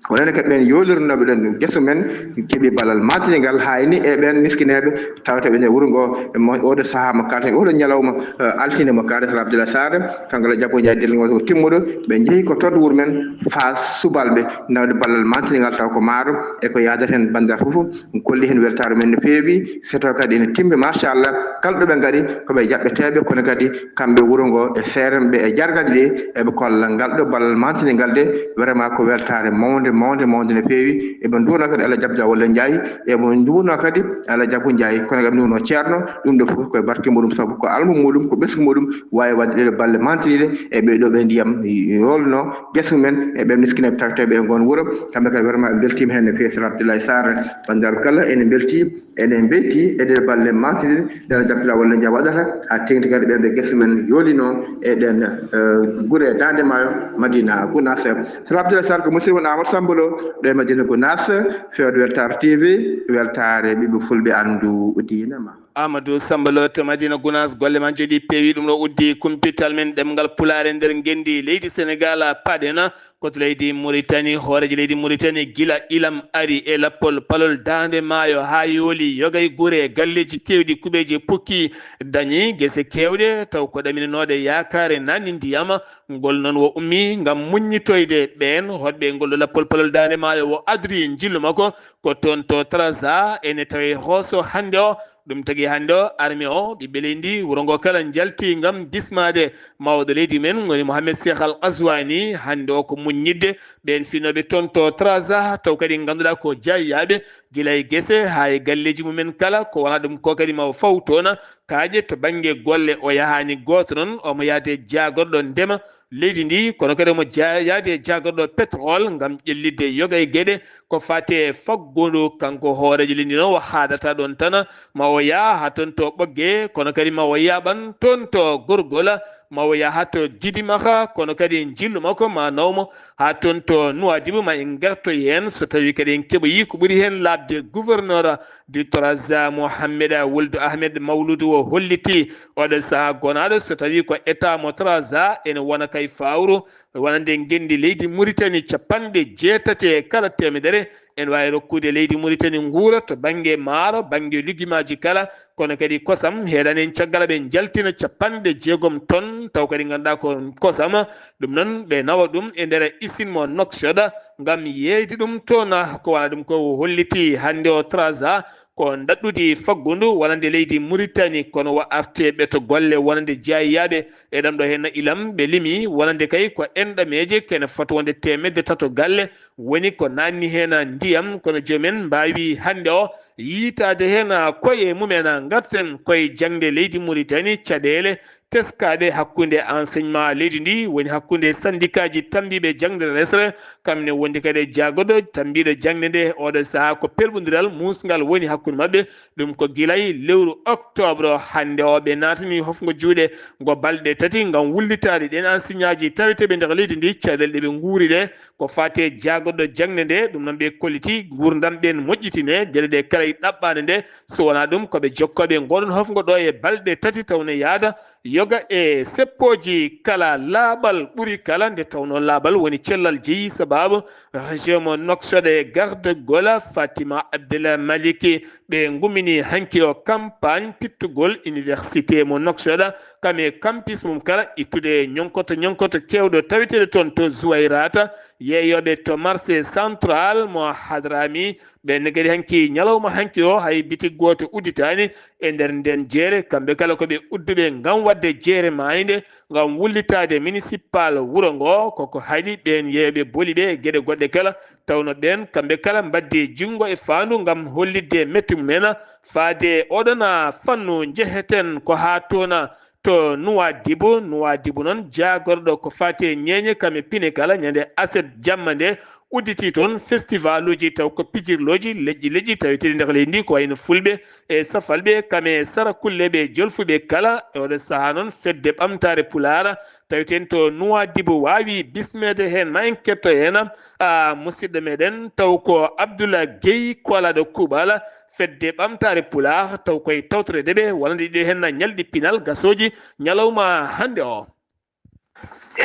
wonande kadi ɓeen yoolirnooɓe ɗoon gesu men, keɓi ballal mantiningal, haa ni e ɓeen miskineeɓe tawateeɓe nder wuro ngo, mo oɗo sahaa mo kaalten, oɗo ñalawma, eh, altine mo kaalten Sar Abdoulaye Sarr, kanko la Abou Ndiaye delngo ko timmuɗo, ɓe njehi ko toon wuro men faa subalɓe nawde ballal mantiningal taw ko maaro e ko yaadata heen banndiraaɓe fof, kolli heen weltaare men no feewi, seto kadi ene timmi machallah, kala ɗo ɓe ngari ko ɓe jaɓɓeteeɓe, kono kadi kamɓe wuro ngo e seeremɓe e jargaji ɗi, eɓe kolla ngal ɗo ballal mantiningal de, vraiment ko weltaare mawnde, mawnde, mawnde no feewi. Eɓe nduwno kadi Alhaji Abdoulaye Walle Ndiaye, eɓe nduwno kadi Alhaji Abou Ndiaye, kono eɓe nduwno ceerno, ɗum ɗo fof koye barke muɗum, sabu ko almu muɗum, ko ɓesngu muɗum, waawi waɗde ɗeɗo balle mantiniiɗe e ɓee ɗo ɓe ndiyam yoolno gesu men e ɓe miskineeɓe taweteeɓe e ngoon wuro. Kamɓe kadi vraiment ɓe mbeltiima heen no feewi. Sar Abdoulaye Sarr, banndiraaɓe kala ene mbeltii. Eɗen mbeltii e ɗee balle mantiɗe ɗe Alhaji Abdoulaye Walle Ndiaye waɗata, haa teeŋti kadi ɓeen ɓe gesu men yoolino e ɗeen, eh, gure Daande Maayo, Madina Gunaas. Sar Abdoulaye Sarr, ko musidɗo mon Amadou Samba Lo ɗo e Madina Gunaas, fewde Weltaare T V, weltaare ɓiɓɓe fulɓe anndu diine ma. Amadou Samba Lo to Madina Gunaas, golle ma njooɗii peewi, ɗum ɗo uddi kumpital men ɗemngal Pulaar e nder ngenndi leydi Senegaal, paɗen ko to leydi Muritani. Hooreejo leydi Muritani gila ilam ari e lappol palol Daande Maayo haa yooli yoga e gure, galleeji keewɗi, kuɓeeje pukki, dañi gese keewɗe, taw ko ɗaminanooɗe yaakaare naatni ndiyam. Ngol noon o ummii ngam muññitoyde ɓeen hoɗɓe ngol ɗo lappol palol Daande Maayo, o adri njillu makko ko toon to Trarza, ene tawee Rosso hannde o. Ɗum tagi hannde o, armée o, ɓiɓɓe leydi wuro ngo kala njalti ngam bismaade mawɗo leydi men, woni Mohamed Cheikh Al Ghazouani. Hannde o ko muññitde ɓeen finooɓe toon to Trarza, taw kadi ngannduɗaa ko jaayiyaaɓe, gila e gese haa e galleeji mumen kala. Ko wonaa ɗum ko kadi ma o faw toon kaaƴe to bannge golle. O yahaani gooto noon, omo yahde jaagorɗo ndema leydi ndi, kono kadi omo ja-, yahde jaagorɗo pétrole ngam ƴellitde yoga e geɗe ko faati e faggudu. Kanko hooreejo leydi noon, o haadata ɗoon tan, ma o yaha haa toon to Ɓoggee, kono kadi ma o yaaɓan toon to Gorgola, ma o yaha to Gidimaxa, kono kadi njillu makko ma nawmo haa toon to Nuwaadibu. Ma en ngartoy heen, so tawii kadi en keɓoyii ko ɓuri heen laaɓde, gouverneur du Trarza, Mohamed Wuld Ahmed Mawludu, o hollitii oɗo sahaa gonaaɗo, so tawii ko état mo Trarza ene wona kay fawru wonande ngenndi leydi Muritani, capanɗe jeetati e kala teemedere, ene waawi rokkude leydi Muritani nguura to bannge maaro, bannge lujumaaji kala, kono kadi kosam. Heɗaani en caggal, ɓe njaltina capanɗe jeegom ton, taw kadi ngannduɗaa ko kosam. Ɗum noon, ɓe nawa ɗum e nder usine mo Nouakchott ngam yeeyde ɗum toon. Ko wona ɗum ko o holliti hannde o Trarza, ko ndaɗɗudi faggundu wonande leydi Muritani, kono o arti e ɓeto golle wonande jaayiyaaɓe. E ɗam ɗo heen ilam ɓe limi wonande kay ko enɗameeje kene fota wonde teemedde tato galle woni ko naatni heen ndiyam, kono joomum en mbaawi hannde o yiytaade heen koye mum en. Ngarten koye jaŋde leydi Muritani, caɗeele teskaade hakkunde enseignement leydi ndi, woni hakkunde sandikaaji tammbiiɓe jaŋde resre, kam ne wondi kadi e jaagorɗo tammbiiɗo jaŋde nde. Oɗo sahaa ko perɓondiral muusngal woni hakkunde maɓɓe. Ɗum ko gila e lewru octobre hannde o. Ɓe naatani hofngo juuɗe ngo balɗe tati ngam wullitaade ɗeen enseignementji taweteeɓe nder leydi ndi, caɗeele ɗe ɓe nguuri ɗe, ko faati e jaagorɗo jaŋde nde. Ɗum noon ɓe kolliti nguurndam ɓeen moƴƴitine, geɗe ɗe kala e ɗaɓɓaande nde. So wonaa ɗum, ko ɓe jokkooɓe ngoɗon hofngo ɗo e balɗe tati, taw ne yaada yoga e seppooji kala laaɓal ɓuri kala, nde tawnoo laaɓal woni cellal jeyi sabaabu. Région mo Nouakchott e gardagol Fatima Abdel Maliki, ɓe ngummini hanki o campagne pittugol université mo Nouakchott, kam e campus mum kala, ittude ñonkoto ñonkoto keewɗo taweteeɗo toon to Zuwayrata, yeeyooɓe to marché central mo Hadrami. Ɓeen ne kadi hanki ñalawma hanki o, hay bitik gooto udditaani e nder ndeen jeere. Kamɓe kala ko ɓe udduɓe ngam waɗde jeere maayde, ngam wullitaade municipal wuro ngo. Koko haɗi ɓeen yeeyooɓe boli ɓe e geɗe goɗɗe kala, tawno ɓeen kamɓe kala mbaddi junngo e faandu ngam hollitde metti mumen. Faade oɗona fannu, njeheten ko haa toona to Nuwaadibu. Nuwaadibu noon, jaagorɗo ko faati e ñeeñe kam e pine kala, ñande aset jamma nde udditi toon festivaluuji, taw ko pijirlooji leƴƴi leƴƴi taweteeɗi nder leydi ndi, ko wayno Fulɓe e Safalɓe, kam e Sarakulleeɓe e Jolfuɓe kala. E oɗo sahaa noon, Fedde Ɓamtaare Pulaar taweteeɗo to Nuwaadibu waawi bismeede heen, ma en ketto heen, a, musidɗo meɗen, taw ko Abdoulaye Guèye, koolaaɗo kuuɓal Fedde Ɓamtaare Pulaar, taw koye tawtoreede ɓe wonande ɗiɗo heen ñalɗi pinal gasooji ñalawma hannde o.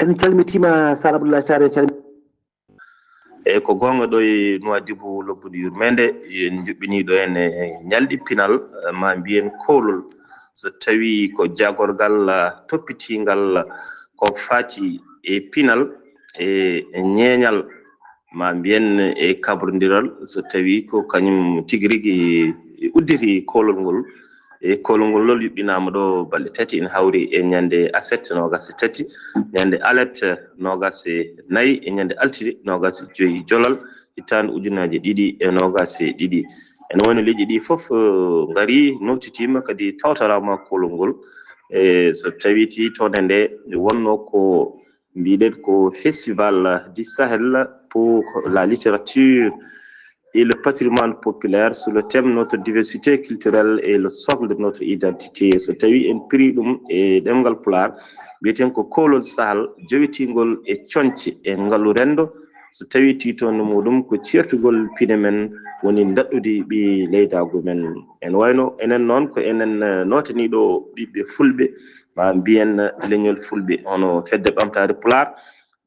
En calmitiima, Sar Abdoulaye Sarr, en calmi- Eyi, ko goonga, ɗo e Nuwaadibu, lobbudu yurmeende, en njuɓɓinii ɗo en e ñalɗi pinal, eh, ma mbiyen koolol. So tawii ko jaagorgal, ah, toppitiingal, ah, ko faati e pinal, e, e ñeeñal, ma mbiyen e kabrondiral, so tawii ko kañum tigi rigi udditi koolol ngol. E koolol ngol noon yuɓɓinaama ɗo balɗe tati, ene hawri e ñande aset noogas e tati, ñande alet noogas e nayi, e ñande altine noogas e joy jolal, hitaande ujunaaji ɗiɗi e noogas e ɗiɗi. Ene wayno leƴƴi ɗi fof, eh, ngarii, nootitiima, kadi tawtoraama koolol ngol. E so tawii tii toon e nde wonnoo ko mbiɗen ko Festival du Sahel pour la littérature et le patrimoine populaire sous le thème Notre diversité culturelle et le socle de notre identité. So tawii en pirii ɗum e ɗemngal Pulaar, mbiyeten ko koolol Sahel jowitingol e coñce e ngalu renndo. So tawii tiitoonde muɗum ko ceertugol pine men, woni ndaɗɗudi ɓiy leydaagu men. Ene wayno enen noon ko enen, eh, nootanii ɗo ɓiɓɓe Fulɓe, ma mbiyen leñol Fulɓe, hono Fedde Ɓamtaare Pulaar,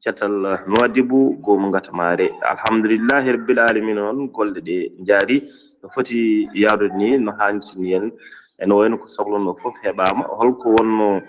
catal Nuwaadibu, goomu ngatamaare. Alhamdulillahi Rabbil Aalamiina, noon golle ɗe njaari no foti yaarude ni, no haanirta ni en. Ene wayno ko sohlonoo fof heɓaama. Holko wonnoo,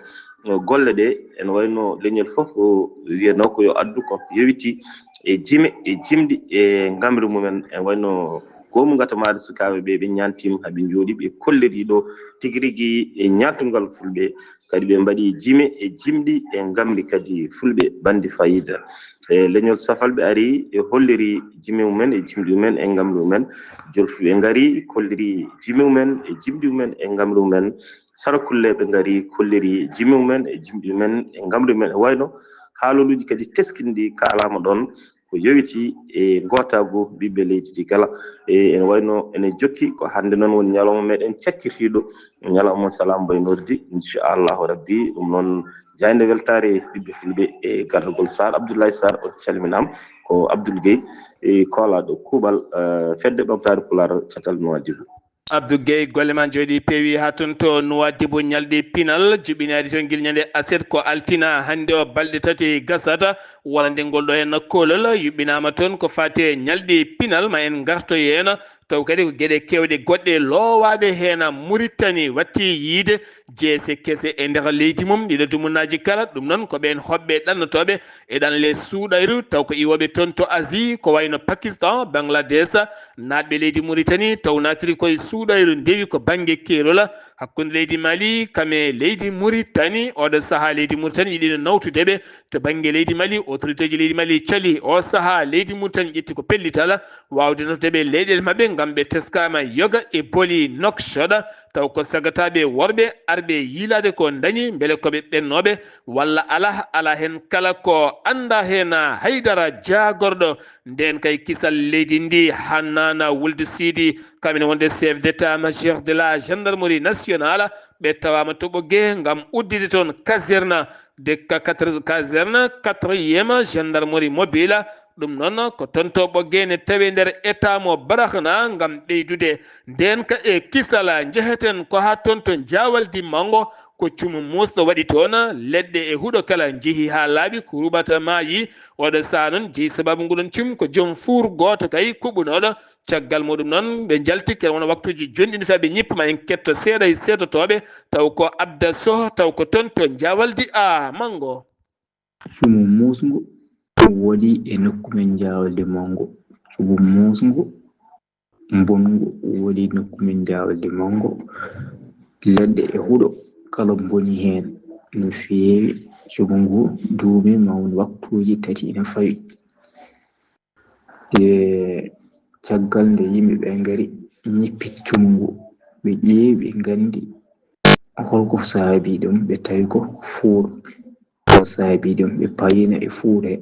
no, golle ɗe? Ene wayno leñol fof o wiyanoo ko yo addu ko yowiti e jime, e jimɗi, e ngamri mumen. Ene wayno goomu ngatamaare sukaaɓe ɓe, ɓe ñaantiima, haa ɓe njooɗii, ɓe kollirii ɗo tigi rigi e ñaattugal Fulɓe. Kadi ɓe mbaɗi jime e jimɗi e ngamri kadi Fulɓe, bandi fayida. E leñol Safalɓe ari, e holliri jime mumen e jimɗi mumen e ngamri mumen. Jolfuɓe ngari, kolliri jime mumen e jimɗi mumen e ngamri mumen. Sarakulleeɓe ngari, kolliri jime mumen e jimɗi mumen e ngamri mumen. E wayno haaloluuji kadi teskinɗi kaalaama ɗoon, ko yowiti e ngootaagu ɓiɓɓe leydi ndi kala. E ene wayno ene jokki, ko hannde noon woni ñalawma meɗen cakkitiiɗo, ñalawma Salam Baynordi, inchallahu rabbi. Ɗum noon, jaaynde weltaare ɓiɓɓe Fulɓe e gardagol Sarr, Abdoulaye Sarr, on calminaama. Ko Abdoul Guèye, e koolaaɗo kuuɓal, eh, Fedde Ɓamtaare Pulaar, catal Nuwaadibu. Abdou Guèye, golle ma njooɗi peewi haa toon to Nuwaadibu, ñalɗi pinal juɓɓinaaɗi toon gila ñande aset, ko altina hannde o, balɗe tati gasata. Wonande ngol ɗo heen koolol yuɓɓinaama toon ko faati e ñalɗi pinal, ma en ngarto heen, taw kadi ko geɗe keewɗe goɗɗe loowaaɗe heen. Muritani watti yiide jeese kese e nder leydi mum, ɗiɗo dumunnaaji kala. Ɗum noon ko ɓeen hoɓɓe ɗannotooɓe e ɗanle suuɗayru, taw ko iwooɓe toon to Asie, ko wayno Pakistan, Bangladesh, naatɓe leydi Muritani, taw naatiri koye suuɗayru ndewi ko bannge keerol hakkunde leydi Mali kam e leydi Muritani. Oɗo sahaa leydi Muritani yiɗino nawtude ɓe to bannge leydi Mali. Autorité ji leydi Mali cali o sahaa leydi Muritani ƴetti ko pellital waawde nawtude ɓe leyɗeele maɓɓe ngam ɓe teskaama yoga e boli Nouakchott. taw ko sagataaɓe worɓe arɓe yiilaade ko ndañi, mbele ko ɓe ɓennooɓe walla alaa. Alaa heen kala ko anndaa heen haydara jaagorɗo ndeen kay kisal leydi ndi, Hannana Wuldu Siidi, kam ene wonde chef d'état-major de la gendarmerie nationale. Ɓe tawaama to Ɓoggee ngam uddide toon caserne de ka-, quatre, caserne quatrième gendarmerie mobile. Ɗum noon ko toon to Ɓoggee ne tawi nder état mo barahna ngam ɓeydude ndeen ka e kisal. Njeheten ko haa toon to Njaawaldi Manngo, ko cumu muusɗo waɗi toon. Leɗɗe e huɗo kala njehi haa laaɓi, ko ruɓata maayi. Oɗo saha noon jeyi sababu nguɗon cum ko joom fuur gooto kay kuɓɓunooɗo. Caggal muɗum noon, ɓe njalti kene wona waktuuji jonɗi no faa ɓe ñippa, ma en ketto seeɗa e seedotooɓe, taw ko Abda Soh, taw ko toon to Njaawaldi a Manngo. Cumu muusngu woɗi e nokku men Njaawaldi Manngo. Cumu muusngu, mbonngu woɗi nokku men Njaawaldi Manngo. Leɗɗe e huɗo kala mboni heen no feewi. Cumu ngu duumi mawni waktuuji tati ina fawi. E caggal nde yimɓe ɓe ngari ñippi cumu ngu, ɓe ƴeewi, ɓe nganndi holko saabii ɗum, ɓe tawi ko fuur. Ko saabii ɗum, ɓe payina e fuur he,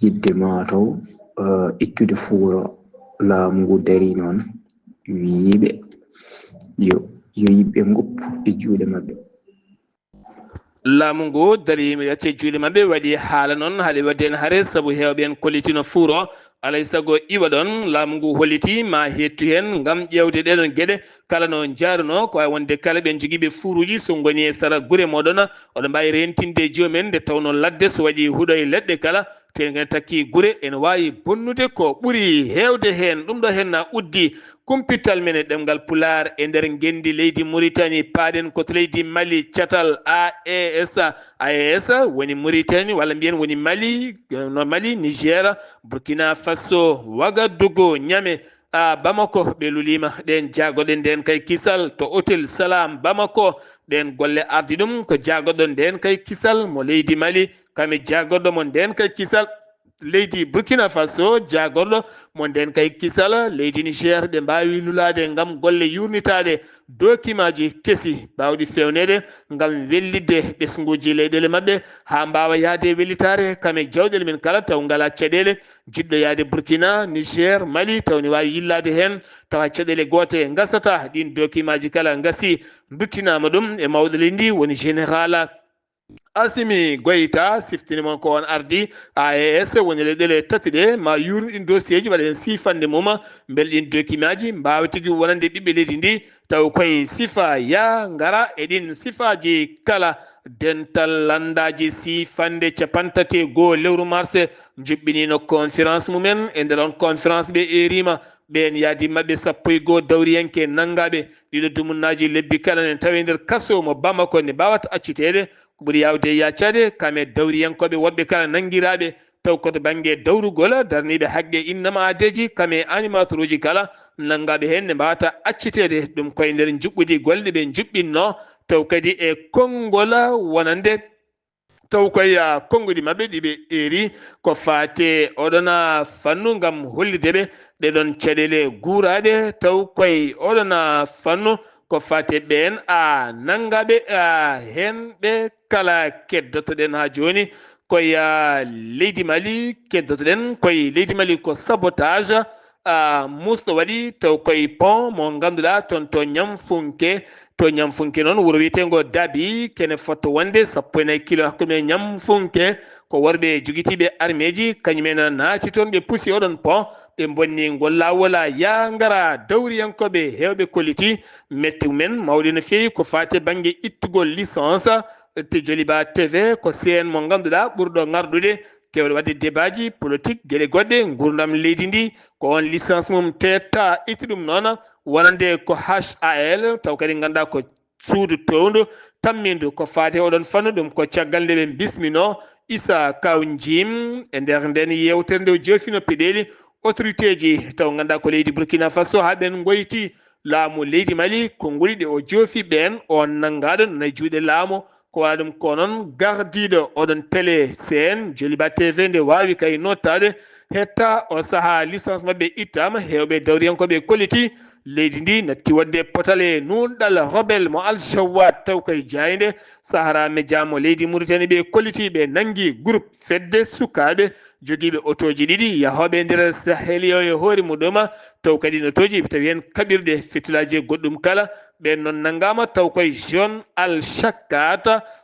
yiɗde mataw, eh, ittude fuur o. Laamu ngu dari noon, wiyiɓe yo, yo yimɓe ngoppu e juuɗe maɓɓe. Laamu ngu dari, yimɓe acce juuɗe maɓɓe, waɗi haala noon, haɗi waɗde heen hare, sabu heewɓe en kollitino fuur o. Alaa e sago iwa ɗoon, laamu ngu holliti ma heettu heen ngam ƴeewde ɗeeɗoon geɗe, kala no njaarunoo, ko wayi wonde kala ɓeen jogiiɓe fuuruuji, so ngoni e sara gure mooɗon, oɗon mbaawi reentinde e joomum en, nde tawnoo ladde so waɗii huɗo e leɗɗe kala, tee ngene takki gure, ene waawi bonnude ko ɓuri heewde heen. Ɗum ɗo heen na uddi kumpital men e ɗemngal Pulaar e nder ngenndi leydi Muritani. Paaɗen ko to leydi Mali, catal A E S. A E S woni Muritani, walla mbiyen woni Mali, no Mali, Niger, Burkina Faso, Wagadugu, Niamey, a Bamako, ɓe luliima. Ɗeen jaagoɗe ndeen kay kisal to Hotel Salam Bamako. Ɗeen golle ardi ɗum ko jaagoɗo ndeen kay kisal mo leydi Mali, kam e jaagoɗo mo ndeen kay kisal leydi Burkina Faso, jaagorɗo mo ndeen kay kisal leydi Niger. Ɓe mbaawi lulaade ngam golle yuurnitaaɗe dokimaaji kesi baawɗi feewneede ngam wellitde ɓesnguuji leyɗeele maɓɓe haa mbaawa yahde e wellitaare kam e jawɗeele men kala, taw ngalaa caɗeele. Jiɗɗo yahde Burkina, Niger, Mali, taw ne waawi yillaade heen, tawa caɗeele goote ngasataa. Ɗiin dokimaaji kala ngasii, nduttinaama ɗum e mawɗo leydi ndi, woni Général Assimi Goïta. Siftini mon ko oon ardi A E S, woni leyɗeele tati ɗe, ma yuurnu ɗiin dossier ji, waɗa heen siifannde mum, mbele ɗiin dokimaaji mbaawa tigi wonande ɓiɓɓe leydi ndi, taw koye sifa ya ngara e ɗiin sifaaji kala. Dental lanndaaji siifannde cappanɗe tati e goo lewru mars njuɓɓiniino conférence mumen. E nder oon conférence ɓe eeriima ɓeen yaadi maɓɓe sappo e goo dawriyanke nanngaaɓe ɗiɗo dumunnaaji lebbi kala ne tawi nder kaso mo Bamako, ne mbaawata acciteede. Ko ɓuri yaawde e yaacaade kam e dawriyankooɓe woɗɓe kala nanngiraaɓe, taw ko to bannge dawrugol, darniiɓe haqqe innama adeeji kam e animatooruuji kala nanngaaɓe heen, ne mbaawata acciteede. Ɗum koye nder njuɓɓudi golle ɓe njuɓɓinnoo, taw kadi e konngol wonande, taw koye, ah, konnguɗi maɓɓe ɗi ɓe eeri ko faati e oɗon, ah, fannu ngam hollitde ɓe ɗee ɗoon caɗeele guuraaɗe, taw koye oɗon, ah, fannu ko faati e ɓeen, ah, nanngaaɓe, ah, heen ɓe kala. Keddoto-ɗen haa jooni koye, ah, leydi Mali, keddoto-ɗen koye leydi Mali ko sabotage, ah, muusɗo waɗi taw koye pont mo ngannduɗaa toon to Ñamfunke. To Ñamfunke noon, wuro wiyeteengo Dabi, kene fotto wonde sappo e nayi kilo hakkunde Ñamfunke. Ko worɓe jogitiiɓe armeeji, kañum en naati toon, ɓe pusi oɗon pont, ɓe mbonni ngol laawol, yaa ngara. Dawriyankooɓe heewɓe kolliti metti mumen mawɗi no feewi ko faati e bannge ittugol licence. To Joliba T V, ko C N mo ngannduɗaa ɓurɗo ŋarɗude keewɗo waɗde debaaji politik, geɗe goɗɗe, nguurndam leydi ndi, ko oon licence mum teetta itti ɗum noon, wonande ko H A L, taw kadi ngannduɗaa ko suudu towndu tammindu ko faati e oɗon fannu. Ɗum ko caggal nde ɓe mbisminoo Issa Kaw Njim e nder ndeen yeewtere nde o joofino peɗeeli autorité ji, taw ngannduɗaa ko leydi Burkina Faso haa ɓeen ngoyti laamu leydi Mali, konguɗi ɗe o joofi ɓeen, o nanngaaɗo nana e juuɗe laamu. Ko waɗa ɗum ko noon gardiiɗo oɗon télé C N, Joliba T V, nde waawi kay nottaade hetta o sahaa licence maɓɓe ittaama. Heewɓe dawriyankooɓe kolliti Leydi ndi natti waɗde potale nuunɗal rebel mo Al Jawad, taw koye jaaynde Sahara Media mo leydi Mauritanie ɓe kolliti ɓe nanngi groupe fedde sukaaɓe jogiiɓe otooji ɗiɗi yahooɓe nder Sahel yo e hoore muɗuma, taw kadi no tooji ɓe tawi heen kaɓirɗe fitulaaji e goɗɗum kala. Ɓeen noon nanngaama taw koye zone Al Shakkat,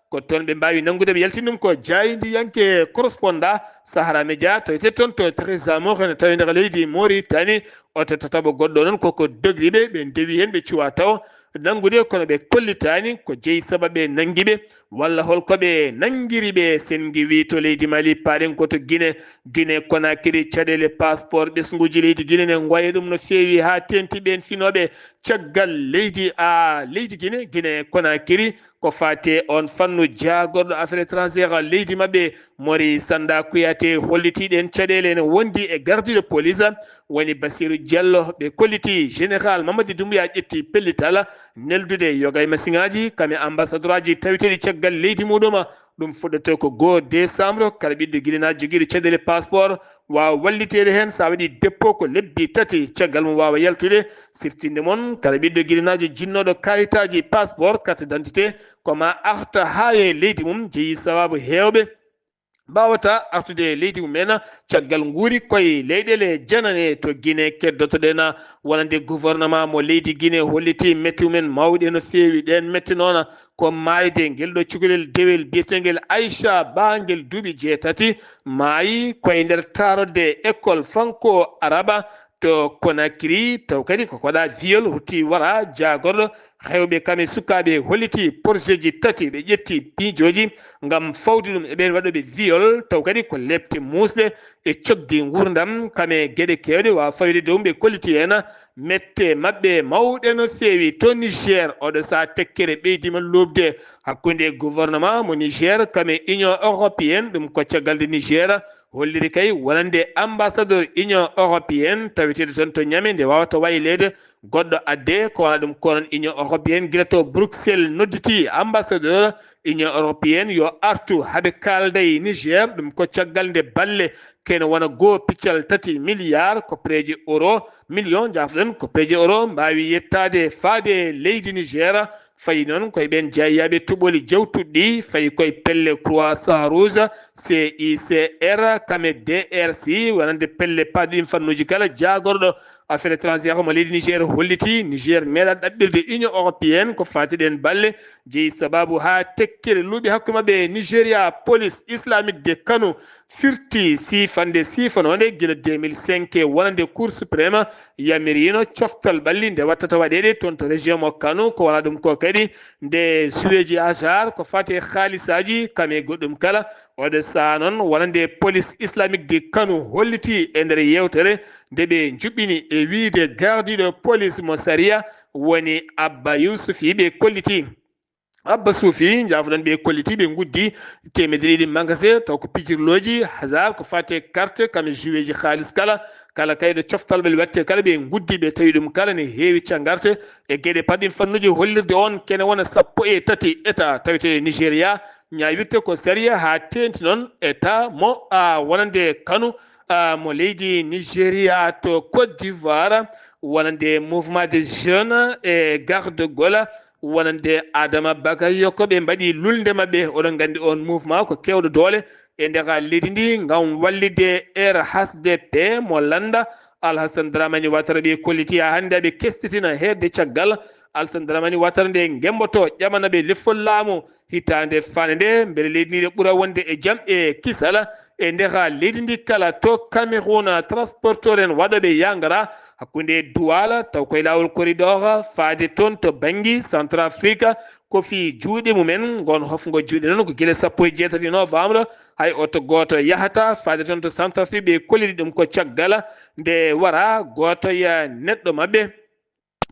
ko toon ɓe mbaawi nanngude ɓe yaltini ɗum ko jaayndiyanke correspondant Sahara Media tawetee toon to Trésor ene tawi nder leydi Mauritanie. Oto tataɓo goɗɗo noon koko dogri ɓe, ɓe ndewi heen ɓe cuwa taw nanngude, kono ɓe kollitaani ko jeyi sababu ɓe nanngi ɓe walla holko ɓe nanngiri ɓe. Senngi wi to leydi Mali, paaɗen ko to Guinée, Guinée Conakry, caɗeele passeport ɓesnguuji leydi Guinée ne ngoya ɗum no feewi haa teeŋti ɓeen finooɓe caggal leydi a leydi Guinée, Guinée Conakry. Ko faati on fannu, jaagorɗo affaire étrangère leydi maɓɓe Mori Sanda Kouyaté holliti ɗeen caɗeele ene wondi e gardiiɗo police woni Bassirou Diallo. Ɓe kolliti général Mamadi Doumbouya ƴetti pellital neldude yoga e masiŋaaji kam e ambassadeur aji taweteeɗi caggal leydi muɗum. Ɗum fuɗɗoto ko goo décembre. Kala ɓiɗɗo Guinée na jogiiɗo caɗeele passeport waawa walliteede heen. So a waɗii dépôt ko lebbi tati caggal mum waawa yaltude. Siftinde mon, kala ɓiɗɗo Guinée naajo jinnooɗo kayitaaji passeport, carte d'identité, ko ma arta haa e leydi mum, jeyi sababu heewɓe mbaawata artude e leydi mum en caggal nguuri koye leyɗeele janane to Guinée. Keddotoɗen wonande gouvernement mo leydi Guinée holliti mette mum en mawɗe no feewi. Ɗeen mette noon ko maayde ngel ɗo cukalel dewel biyeteengel Aisha Ba, ngel duuɓi jeetati maayi koye nder taarodde école franco araba to Conakry, taw kadi koko waɗa viol, rutti wara jaagorɗo heewɓe kam e sukaaɓe holliti porseji tati ɓe ƴetti miijooji ngam fawde ɗum e ɓeen waɗooɓe viol, taw kadi ko lepte muusɗe e cogdi nguurndam kam e geɗe keewɗe waawa fawde dow ɓe kolliti heen mette maɓɓe mawɗe no feewi to Niger. Oɗo saha tekkere ɓeydiima lobde hakkunde gouvernement mo Niger kam e Union européenne, ɗum ko caggal nde Niger holliri kay wonande ambassadeur Union européenne taweteeɗo toon to Niamey nde waawata wayleede goɗɗo adde ko wona ɗum. Ko noon Union européenne gila to Bruxelles nodditi ambassadeur Union européenne yo artu haɓe kaalda e Niger, ɗum ko caggal nde balle kene wona goo piccal tati milliard koppereeje euro, million, jaafoɗen, koppereeje euro mbaawi yettaade faade leydi Niger. Fayi noon koye ɓeen jeeyaaɓe tuɓoli jawtuɗi ɗi, fayi koye pelle Croissant Rouge, C I C R, kam e D R C, wonande pelle paaɗi ɗin fannuuji kala. Jaagorɗo affaire étrangère mo leydi Niger holliti Niger meeɗa ɗaɓɓirde Union européenne ko faati ɗeen balle, jeyi sababu haa tekkere luuɓi hakkunde maɓɓe e Nigeria. Police islamique de Kano firti siifande siifanoonde gila deux mille cinq, wonande Cour suprême yamiriino coftal ɓalli nde wattata waɗeede toon to région mo Kano. Ko wona ɗum ko kadi nde suweeji hasard ko faati e haalisaaji kam e goɗɗum kala. Oɗo saha noon wonande police islamique de Kano holliti e nder yeewtere nde ɓe njuɓɓini e wiyde gardiiɗo police mo sariya woni Abba Yusufi. Ɓe kolliti Abba Suufi, jaafoɗon, ɓe kolliti ɓe nguddi teemedere ɗiɗi magasin, taw ko pijirlooji, hasard, ko faati e carte, kam e joueeji haalis kala, kala kayɗo coftal ɓe watte kala, ɓe nguddi, ɓe tawi ɗum kala ne heewi cangarte e geɗe paɗɗin fannuuji hollirde on kene wona sappo e tati état taweteeɗo e Nigeria, ñaawirte ko sariya haa teenti noon état mo, a, wonande Kano, a, mo leydi Nigeria to Côte d'Ivoire, wonande Mouvement des Jeunes e Garde Gola, wonande Adama Bagayoko, ɓe mbaɗi lulnde maɓɓe. Oɗon nganndi on mouvement ko keewɗo doole e nder leydi ndi ngam wallitde R H D P mo lannda Alhassane Dramane Ouattara. Ɓe kolliti haa hannde aɓe kestitina heedde caggal Alhassane Dramane Ouattara nde ngemboto ƴamana ɓe leffol laamu hitaande faande nde, mbele leydi ndi ɓura wonde e jam e kisal e nder leydi ndi kala. To Cameroun, transporteur en waɗooɓe yangara hakkunde Douala taw koye laawol corridor faade toon to Bangui, Centrafrique, ko fii juuɗe mumen. Ngon hofngo juuɗe noon ko gila sappo e jeetati novembre, hay oto gooto yahata faade toon to Centrafrique. Ɓe kolliri ɗum ko caggal nde wara gooto ya neɗɗo maɓɓe.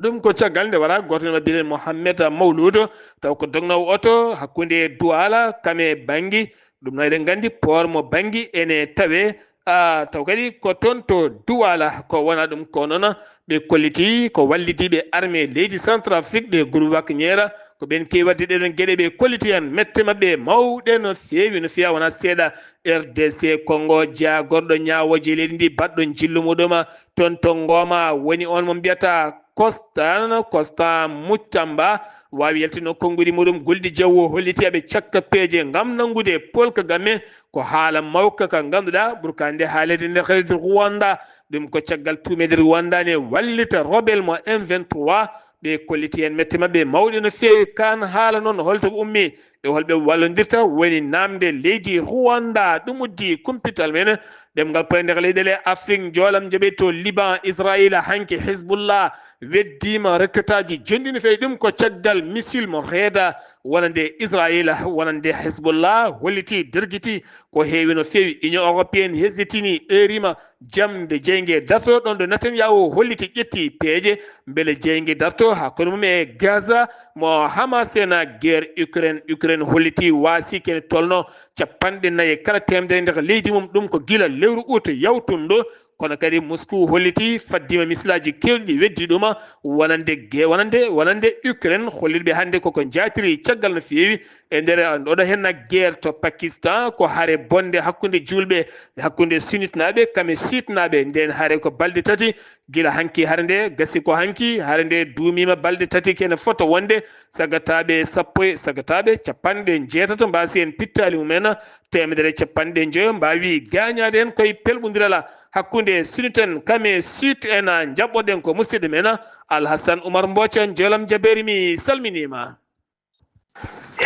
Ɗum ko caggal nde wara gooto no mbiyen Mohammed Mawluudo, taw ko dognoowo oto hakkunde Duwaala kam e Banngi. Ɗum noon eɗen nganndi port mo Banngi ene tawee, ah, taw kadi ko toon to Duwaala. Ko wona ɗum ko noon ɓe kolliti ko wallidiiɓe armée leydi Centrafrique, ɗe groupe Wakñera, ko ɓeen keewi waɗde ɗee ɗoon geɗe. Ɓe kolliti heen mette maɓɓe mawɗe no feewi, no fiya wona seeɗa. R D C Congo, jaagorɗo ñaawooje leydi ndi, baɗɗo njillu muɗum toon to Ngoma, woni on mo mbiyata Kostan Kostan Muccamba waawi yaltino konnguɗi muɗum. Gulde jeewo holliti aɓe cakka peeje ngam nanngude Paul Kagame. Ko haala mawka ka ngannduɗaa ɓurkaande haaleede nder leydi Rwanda. Ɗum ko caggal tuumeede Rwanda ne wallita rebel mo M vingt-trois. Ɓe kolliti en mette maɓɓe mawɗe no feewi. Kan haala noon holto ummi e holɓe wallondirta woni namde leydi Rwanda. Ɗum uddi kumpital men ɗemngal poynde leyɗele Afrik. Njoolam jaɓe to Liban, Israila hanki Hezbollah weddima rokketaaji jonɗi no feewi. Ɗum ko caggal missile mo reeda wonande Israila, wonande Hezbollah holliti dergiti ko heewi no feewi. Union européenne hesitini, eerima jamde jeynge darto ɗon ɗo Netanyahu holliti ƴetti peeje mbele jeynge darto hakkunde mum e Gaza mo Hamas ena guerre Ukraine. Ukraine holliti waasi kene tolno capanɗe nayi kala temedere nder leydi mum. Ɗum ko gila lewru ut yawtunɗo. Kono kadi Moscou holliti faddima misilaaji keewɗi weddi ɗuma wonande ge-, wonande, wonande Ukraine. Hollirɓe hannde koko njaatiri caggal no feewi e nder oɗo henna guerre to Pakistan. Ko hare bonde hakkunde juulɓe, hakkunde sunnitnaaɓe kame siitnaaɓe. Nden hare ko balɗe tati gila hanki hare nde gasi. Ko hanki hare nde duumiima balɗe tati kene fota wonde sagataaɓe sappo e, sagataaɓe capanɗe jeetato mbaasi en pittaali mumen. Teemedere e capanɗe njoyo mbaawi gaañaade en koye pelɓondiral hakkunde Sunit en kame Sud en. Njaɓɓoɗen ko musidɗo men Alhassan Oumar Mboca, Njoolam Jabeeri, mi salminiima.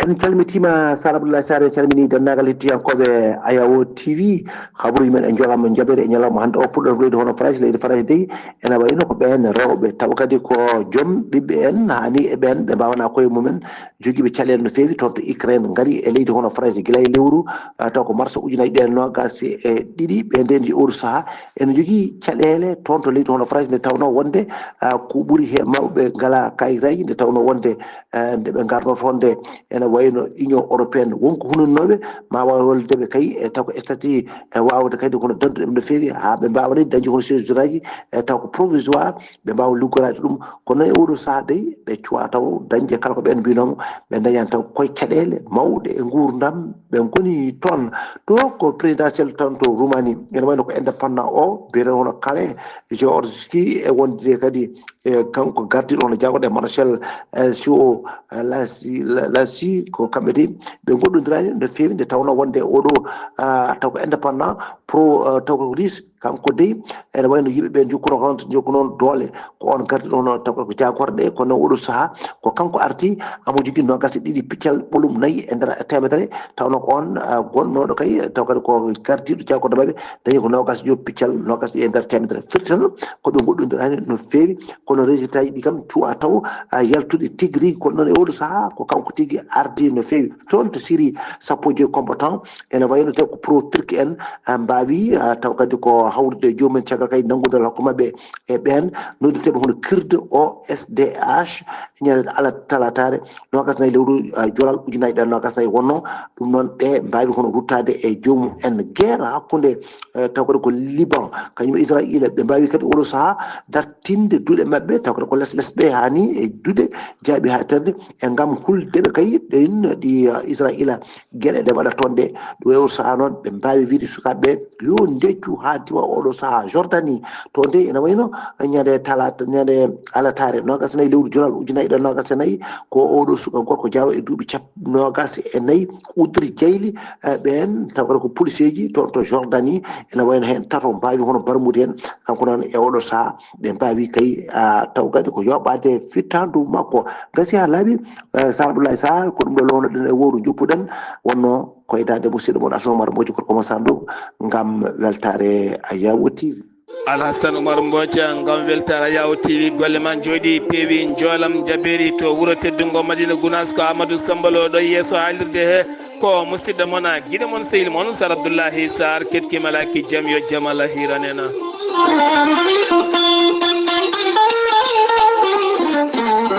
En calmitiima, Sar Abdoulaye Sarr, en calminii denndaangal hettiyankooɓe Ayawo T V. Habruuji men e Njoolam Jabeeri e ñalawma hannde o puɗɗoto ko leydi hono Farayse. Leydi Farayse dey ene wayno ko ɓeen rewɓe, tawa kadi ko joom ɓiɓɓe en, haa ni e ɓeen ɓe mbaawanaa koye mumen, jogiiɓe caɗeele no feewi toon to Ukraine, ngari e leydi hono Farayse gila e lewru, ah, taw ko mars ujunaaji ɗiɗi e noogaas e ɗiɗi. Ɓe ndeendi oɗo sahaa ene jogii caɗeele toon to leydi hono Farayse, nde tawnoo wonde, ah, ko ɓuri he mawɓe ngalaa kayitaaji, nde tawnoo wonde, eh, nde ɓe ngarnoo toon nde ene wayno Union européenne wonko hunannooɓe, ma waaw wallude ɓe kay, e taw ko statut, e waawde kadi hono dandude ɓe no feewi, haa ɓe mbaawa dañde hono séjour aji, e taw ko provisoire, ɓe mbaawa liggoraade ɗum. Kono e oɗo sahaa dey, ɓe cuwaa taw dañde kala ko ɓeen mbinooma, ɓe ndañaani taw koye caɗeele mawɗe e nguurndam ɓe ngoni toon. Ɗo ko présidentiel tan to Roumanie, ene wayno ko indépendant o, mbiyetee hono Kale Georgieski, e wonde kadi e kanko gardiiɗo hono jagorɗe Marcel, eh, Sio, eh, Lasi, La-, Lasi, ko kamɓe de ɓe ngoɗɗondiraani no feewi, nde tawnoo wonde oɗo, ah, taw ko indépendant pro, eh, taw ko russe, kanko dey ene wayno yimɓe ɓe jokkuno hono jokkuno doole, ko on gardiiɗo hono taw ko jagorɗe, kono oɗo sahaa ko kanko arti, amo jogii noogaas e ɗiɗi piccal ɓolum nayi e nder teemedere, tawnoo ko on, ah, gonnooɗo kay, taw kadi ko gardiiɗo jagorɗe maɓɓe, dañi ko noogaas e jowi piccal noogaas e ɗiɗi e nder teemedere. Firti tan ko ɓe ngoɗɗondiraani no feewi, kono résultat ji ɗi kam cuwaa taw, ah, yaltude tigi rigi. Kono noon e oɗo sahaa ko kanko tigi ardi no feewi. Toon to Syrie, sappo e jowi combattant ene wayno taw ko pro turc en, ah, mbaawi, ah, taw kadi ko hawrude e joomum en caggal kay nanngude hakkunde maɓɓe e ɓeen noddirteeɓe hono Kurde, O S D H, ñande ala talataare noogaas nayi lewru, ah, Jolal ujunaaji ɗiɗi e noogaas nayi wonno. Ɗum noon ɓe mbaawi hono ruttaade e joomum en. Guerre hakkunde, eh, taw kadi ko Liban, kañum e Israila, ɓe mbaawi kadi oɗo sahaa dartinde duɗe maɓɓe, taw kadi ko les les ɓe haa ni e duɗe jaaɓi haa terde e ngam hulde ɓe kay ɗen ɗi, ah, Israila geɗe ɗe waɗa toon ɗe. Ɗo e oɗo sahaa noon ɓe mbaawi wiide sukaaɓe ɓe yo ndeccu haa diwa oɗo sahaa. Jordanie, toon de ene wayno ñande talaata, ñande alataare noogaas e nayi lewru Jolal ujunaaji ɗiɗi e noogaas e nayi, ko oɗo suka gorko jaawo e duuɓi cap-, noogaas e nayi uddori jayli, eh, ɓeen taw kadi ko poliseeji toon to Jordanie, ene wayno heen tato mbaawi hono barmude heen. Kanko noon e oɗo sahaa ɓe mbaawi kay, ah, taw kadi ko yoɓaade fittaandu makko. Gasi haa laaɓi, eh, Sar Abdoulaye Sarr, ko ɗum ɗo lownoɗen e wowru joppuɗen, wonno koytaade musidɗo mon Assoumar Mboji, gorko mo Sandouk, ngam weltaare Ayawo T V. Alhassan Oumar Mboca, ngam weltaare Ayawo T V, golle ma njooɗi peewi. Njoolam Jabeeri to wuro teddungo Madina Gunaas, ko Amadou Samba Lo ɗo yeeso haalirde he, ko musidɗo mon, giɗo mon, sehil mon Sar Abdoulaye Sarr, keɗki malaaki jam, yo jam Allah hiran en.